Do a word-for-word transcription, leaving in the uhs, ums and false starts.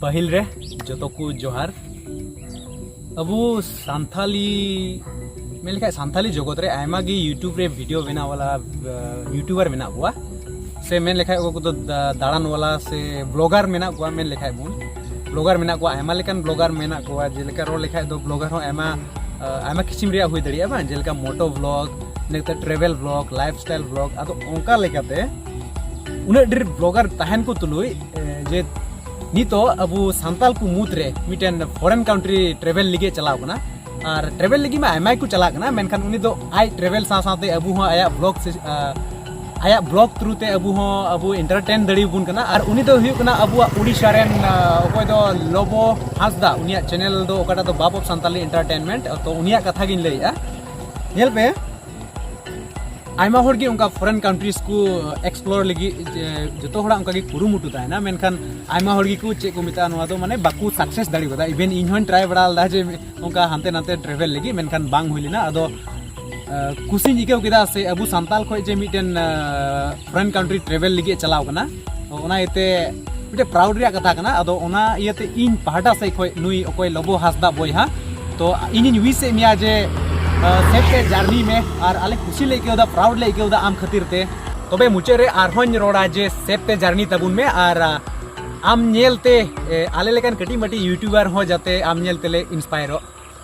ᱯᱟᱹᱦᱤᱞ ᱨᱮ ᱡᱚᱛᱚ ᱠᱚ ᱡᱚᱦᱟᱨ᱾ ᱟᱵᱚ ᱥᱟᱱᱛᱷᱟᱞᱤ, ᱢᱮᱱ ᱞᱮᱠᱷᱟᱡ ᱥᱟᱱᱛᱷᱟᱞᱤ ᱡᱚᱜᱚᱛ ᱨᱮ ᱟᱭᱢᱟ ᱜᱮ YouTube ᱨᱮ ᱵᱷᱤᱰᱤᱭᱳ ᱵᱮᱱᱟᱣ ᱣᱟᱞᱟ ᱭᱩᱴᱩᱵᱟᱨ ᱢᱮᱱᱟᱜ ᱠᱚᱣᱟ, ᱥᱮ ᱢᱮᱱ ᱞᱮᱠᱷᱟᱡ ᱚᱠᱚᱭ ᱠᱚᱫᱚ ᱫᱟ- ᱫᱟᱬᱟᱱ ᱣᱟᱞᱟ ᱥᱮ ᱵᱞᱚᱜᱟᱨ ᱢᱮᱱᱟᱜ ᱠᱚᱣᱟ᱾ ᱢᱮᱱ ᱞᱮᱠᱷᱟᱡ ᱵᱚᱱ ᱵᱞᱚᱜᱟᱨ ᱢᱮᱱᱟᱜ ᱠᱚᱣᱟ, ᱟᱭᱢᱟ ᱞᱮᱠᱟᱱ ᱵᱞᱚᱜᱟᱨ ᱢᱮᱱᱟᱜ ᱠᱚᱣᱟ᱾ ᱡᱮᱞᱮᱠᱟ ᱨᱚᱲ ᱞᱮᱠᱷᱟᱡ ᱫᱚ ᱵᱞᱚᱜᱟᱨ ᱦᱚᱸ ᱟᱭᱢᱟ, ᱟᱭᱢᱟ ᱠᱤᱪᱷᱤᱢ ᱨᱮᱭᱟᱜ ᱦᱩᱭ ᱫᱟᱲᱮᱭᱟᱜᱼᱟ, ᱵᱟᱝ? ᱡᱮᱞᱮᱠᱟ ᱢᱚᱴᱳ ᱵᱞᱚᱜ, ᱱᱮᱛᱟᱨ travel blog, life style blog. ᱟᱫᱚ ᱚᱱᱠᱟ ᱞᱮᱠᱟᱛᱮ ᱩᱱᱟᱹᱜ ᱰᱷᱮᱨ ᱵᱞᱚᱜᱟᱨ ᱛᱟᱦᱮᱱ ᱠᱚ ᱛᱩᱞᱩᱡ, ᱮ, ᱡᱮ ᱱᱤᱛᱚᱜ ᱟᱵᱚ ᱥᱟᱱᱛᱟᱞ ᱠᱚ ᱢᱩᱫᱽ ᱨᱮ ᱢᱤᱫᱴᱮᱱ ᱯᱷᱚᱨᱮᱱ ᱠᱟᱱᱴᱨᱤ ᱴᱨᱮᱵᱷᱮᱞ ᱞᱟᱹᱜᱤᱫ ᱪᱟᱞᱟᱣ ᱠᱟᱱᱟ᱾ ᱟᱨ ᱴᱨᱮᱵᱷᱮᱞ ᱞᱟᱹᱜᱤᱫ ᱢᱟ ᱟᱭᱢᱟ ᱜᱮᱠᱚ ᱪᱟᱞᱟᱜ ᱠᱟᱱᱟ, ᱢᱮᱱᱠᱷᱟᱱ ᱩᱱᱤ ᱫᱚ ᱟᱡ ᱴᱨᱮᱵᱷᱮᱞ ᱥᱟᱶ ᱥᱟᱶᱛᱮ ᱟᱵᱚ ᱦᱚᱸ ᱟᱭᱟᱜ ᱵᱞᱚᱜ ᱥᱮ, ᱟ, ᱟᱭᱟᱜ ᱵᱞᱚᱜ ᱛᱷᱨᱩ ᱛᱮ ᱟᱵᱚ ᱦᱚᱸ ᱟᱵᱚ ᱮᱱᱴᱟᱨᱴᱮᱱ ᱫᱟᱲᱮᱭᱟᱵᱚᱱ ᱠᱟᱱᱟ᱾ ᱟᱨ ᱩᱱᱤ ᱫᱚ ᱦᱩᱭᱩᱜ ᱠᱟᱱᱟ ᱟᱵᱚᱣᱟᱜ ᱳᱰᱤᱥᱟ ᱨᱮᱱ, ᱟ, ᱚᱠᱚᱭ ᱫᱚ ᱞᱚᱵᱚ ᱦᱟᱸᱥᱫᱟ, ᱩᱱᱤᱭᱟᱜ ᱪᱮᱱᱮᱞ ᱫᱚ ᱚᱠᱟᱴᱟᱜ ᱫᱚ ᱵᱟᱯ ᱚᱯ ᱥᱟᱱᱛᱟᱞᱤ ᱮᱱᱴᱟᱨᱴᱮᱱᱢᱮᱱᱴ, ᱛᱚ ᱩᱱᱤᱭᱟᱜ ᱠᱟᱛᱷᱟ ᱜᱤᱧ ᱞᱟᱹᱭᱮᱜᱼᱟ᱾ ᱧᱮᱞ ᱯᱮ, ᱟᱭᱢᱟ ᱦᱚᱲ ᱜᱮ ᱚᱱᱠᱟ ᱯᱷᱚᱨᱮᱱ ᱠᱟᱱᱴᱨᱤᱡᱽ ᱠᱚ ᱮᱠᱥᱯᱞᱳᱨ ᱞᱟᱹᱜᱤᱫ ᱡᱮ ᱡᱚᱛᱚ ᱦᱚᱲᱟᱜ ᱚᱱᱠᱟ ᱜᱮ ᱠᱩᱨᱩᱢᱩᱴᱩ ᱛᱟᱦᱮᱱᱟ, ᱢᱮᱱᱠᱷᱟᱱ ᱟᱭᱢᱟ ᱦᱚᱲ ᱜᱮᱠᱚ ᱪᱮᱫ ᱠᱚ ᱢᱮᱛᱟᱜᱼᱟ, ᱱᱚᱣᱟ ᱫᱚ ᱢᱟᱱᱮ ᱵᱟᱠᱚ ᱥᱟᱠᱥᱮᱥ ᱫᱟᱲᱮ ᱠᱟᱫᱟ᱾ ᱤᱵᱷᱮᱱ ᱤᱧ ᱦᱚᱸᱧ ᱴᱨᱟᱭ ᱵᱟᱲᱟ ᱞᱮᱫᱟ ᱡᱮ ᱚᱱᱠᱟ ᱦᱟᱱᱛᱮ ᱱᱟᱛᱮ ᱴᱨᱮᱵᱷᱮᱞ ᱞᱟᱹᱜᱤᱫ, ᱢᱮᱱᱠᱷᱟᱱ ᱵᱟᱝ ᱦᱩᱭ ᱞᱮᱱᱟ᱾ ᱟᱫᱚ ᱟ, ᱠᱩᱥᱤᱧ ᱟᱹᱭᱠᱟᱹᱣ ᱠᱮᱫᱟ ᱥᱮ ᱟᱵᱚ ᱥᱟᱱᱛᱟᱞ ᱠᱷᱚᱱ ᱡᱮ ᱢᱤᱫᱴᱮᱱ, ᱟ, ᱯᱷᱚᱨᱮᱱ ᱠᱟᱱᱴᱨᱤ ᱴᱨᱮᱵᱷᱮᱞ ᱞᱟᱹᱜᱤᱫ ᱮ ᱪᱟᱞᱟᱣ ᱠᱟᱱᱟ, ᱛᱚ ᱚᱱᱟ ᱤᱭᱟᱹᱛᱮ ᱢᱤᱫᱴᱮᱱ ᱯᱨᱟᱩᱰ ᱨᱮᱭᱟᱜ ᱠᱟᱛᱷᱟ ᱠᱟᱱᱟ᱾ ᱟᱫᱚ ᱚᱱᱟ ᱤᱭᱟᱹᱛᱮ ᱤᱧ ᱯᱟᱦᱴᱟ ᱥᱮᱫ ᱠᱷᱚᱱ ᱱᱩᱭ ᱚᱠᱚᱭ ᱞᱚᱵᱚ ᱦᱟᱸᱥᱫᱟ ᱵᱚᱭᱦᱟ, ᱛᱚ ᱤᱧᱤᱧ ᱣᱤᱥ ᱮᱫ ᱢᱮᱭᱟ ᱡᱮ, ᱟ, ᱥᱮᱯ ᱛᱮ ᱡᱟᱨᱱᱤ ᱢᱮ, ᱟᱨ ᱟᱞᱮ ᱠᱩᱥᱤ ᱞᱮ ᱟᱹᱭᱠᱟᱹᱣ ᱮᱫᱟ, ᱯᱨᱟᱩᱰ ᱞᱮ ᱟᱹᱭᱠᱟᱹᱣ ᱮᱫᱟ ᱟᱢ ᱠᱷᱟᱹᱛᱤᱨ ᱛᱮ᱾ ᱛᱚᱵᱮ ᱢᱩᱪᱟᱹᱫ ᱨᱮ ᱟᱨᱦᱚᱸᱧ ᱨᱚᱲᱟ ᱡᱮ ᱥᱮᱯ ᱛᱮ ᱡᱟᱨᱱᱤ ᱛᱟᱵᱚᱱ ᱢᱮ, ᱟᱨ, ᱟ, ᱟᱢ ᱧᱮᱞ ᱛᱮ, ᱮ, ᱟᱞᱮ ᱞᱮᱠᱟᱱ ᱠᱟᱹᱴᱤᱡ ᱢᱟᱹᱴᱤᱡ ᱭᱩᱴᱩᱵᱟᱨ ᱦᱚᱸ ᱡᱟᱛᱮ ᱟᱢ ᱧᱮᱞ ᱛᱮᱞᱮ ᱤᱱᱥᱯᱟᱭᱟᱨᱚᱜ᱾